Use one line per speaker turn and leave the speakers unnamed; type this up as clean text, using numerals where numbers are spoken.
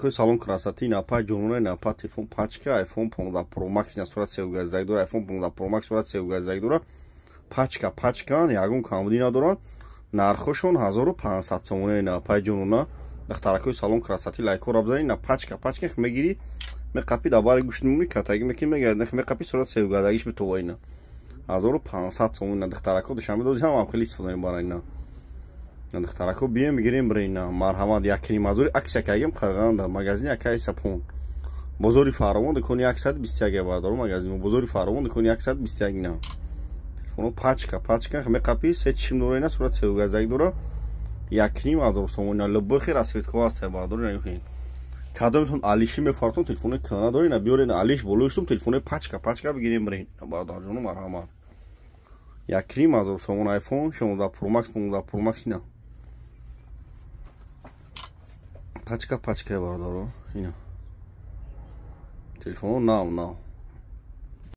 Салон красоты, напа ҷонона, напа телефон пачка iPhone 15 Pro Max на сурат севгазак дора, iPhone 15 Pro Max сурат севгазак дора, пачка пачкан, ягон камбудӣ надоранд. Нархошон 1500 сомона. Напа ҷонона, духтаракои салон красоты, лайкҳоро бизанед. На пачка пачка мегирӣ, меқапи, дар бари гӯшт мемонӣ, катагӣ мекунӣ, мегард, меқапи, сурат севгазагиш битова. Ина 1500 сомона. Духтарако Душанбе дози ҳам хеле истифода мебаранд. Ина духтарако, бием, бигирем, бирем. Марҳамат, якним ҳазори аксия кардем Қарғанда, магазини акаи Сапон, бозори Фаровон, дукони 121. Бардору, магазин бозори Фаровон, дукони 121. Ина телефоно пачка пачка меқапи, се чишм дора, ина сурат севгазак дора, 1500 сомон. Лубохи расцветка ҳаст, бардору, нагӯед кадомтон алиши мефартон, телефони кана доред, на биёред, алиш болоиштум, телефони пачка пачка бигирем, бирем. Бародарҷону, марҳамат, 1500 сомон iPhone 16 Pro Max, 15 Pro Max, ина пачка пачка, бародаро, ина телефоно нав нав.